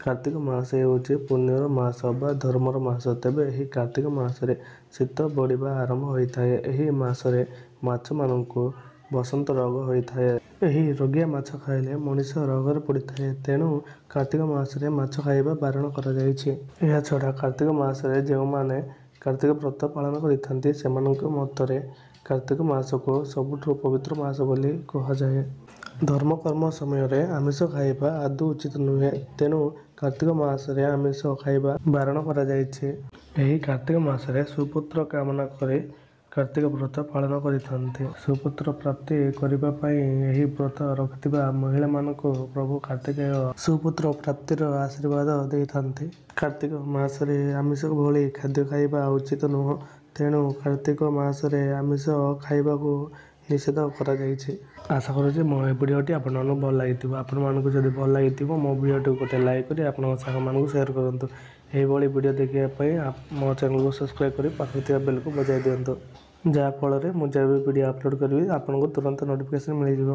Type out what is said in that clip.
କାର୍ତ୍ତିକ ମାସ ହେଉଛି ପୁଣ୍ୟର ମାସ ବା ଧର୍ମର ମାସ। ତେବେ ଏହି କାର୍ତ୍ତିକ ମାସରେ ଶୀତ ବଢ଼ିବା ଆରମ୍ଭ ହୋଇଥାଏ। ଏହି ମାସରେ ମାଛମାନଙ୍କୁ ବସନ୍ତ ରୋଗ ହୋଇଥାଏ। ଏହି ରୋଗିଆ ମାଛ ଖାଇଲେ ମଣିଷ ରୋଗରେ ପଡ଼ିଥାଏ। ତେଣୁ କାର୍ତ୍ତିକ ମାସରେ ମାଛ ଖାଇବା ବାରଣ କରାଯାଇଛି। ଏହାଛଡ଼ା କାର୍ତ୍ତିକ ମାସରେ ଯେଉଁମାନେ କାର୍ତ୍ତିକ ବ୍ରତ ପାଳନ କରିଥାନ୍ତି, ସେମାନଙ୍କ ମତରେ କାର୍ତ୍ତିକ ମାସକୁ ସବୁଠୁ ପବିତ୍ର ମାସ ବୋଲି କୁହାଯାଏ। ଧର୍ମକର୍ମ ସମୟରେ ଆମିଷ ଖାଇବା ଆଦୌ ଉଚିତ ନୁହେଁ। ତେଣୁ କାର୍ତ୍ତିକ ମାସରେ ଆମିଷ ଖାଇବା ବାରଣ କରାଯାଇଛି। ଏହି କାର୍ତ୍ତିକ ମାସରେ ସୁପୁତ୍ର କାମନା କରି କାର୍ତ୍ତିକ ବ୍ରତ ପାଳନ କରିଥାନ୍ତି। ସୁପୁତ୍ର ପ୍ରାପ୍ତି କରିବା ପାଇଁ ଏହି ବ୍ରତ ରଖିଥିବା ମହିଳାମାନଙ୍କୁ ପ୍ରଭୁ କାର୍ତ୍ତିକେୟ ସୁପୁତ୍ର ପ୍ରାପ୍ତିର ଆଶୀର୍ବାଦ ଦେଇଥାନ୍ତି। କାର୍ତ୍ତିକ ମାସରେ ଆମିଷ ଭଳି ଖାଦ୍ୟ ଖାଇବା ଉଚିତ ନୁହେଁ। ତେଣୁ କାର୍ତ୍ତିକ ମାସରେ ଆମିଷ ଖାଇବାକୁ ନିଷେଧ କରାଯାଇଛି। ଆଶା କରୁଛି ମୋ ଏ ଭିଡ଼ିଓଟି ଆପଣମାନଙ୍କୁ ଭଲ ଲାଗିଥିବ। ଆପଣମାନଙ୍କୁ ଯଦି ଭଲ ଲାଗିଥିବ, ମୋ ଭିଡ଼ିଓଟିକୁ ଗୋଟେ ଲାଇକ୍ କରି ଆପଣଙ୍କ ସାଙ୍ଗମାନଙ୍କୁ ସେୟାର କରନ୍ତୁ। ଏହିଭଳି ଭିଡ଼ିଓ ଦେଖିବା ପାଇଁ ମୋ ଚ୍ୟାନେଲକୁ ସବସ୍କ୍ରାଇବ୍ କରି ପାଖରେ ଥିବା ବେଲକୁ ବଜାଇ ଦିଅନ୍ତୁ, ଯାହାଫଳରେ ମୁଁ ଯେବେ ଭିଡ଼ିଓ ଅପଲୋଡ଼ କରିବି ଆପଣଙ୍କୁ ତୁରନ୍ତ ନୋଟିଫିକେସନ୍ ମିଳିଯିବ।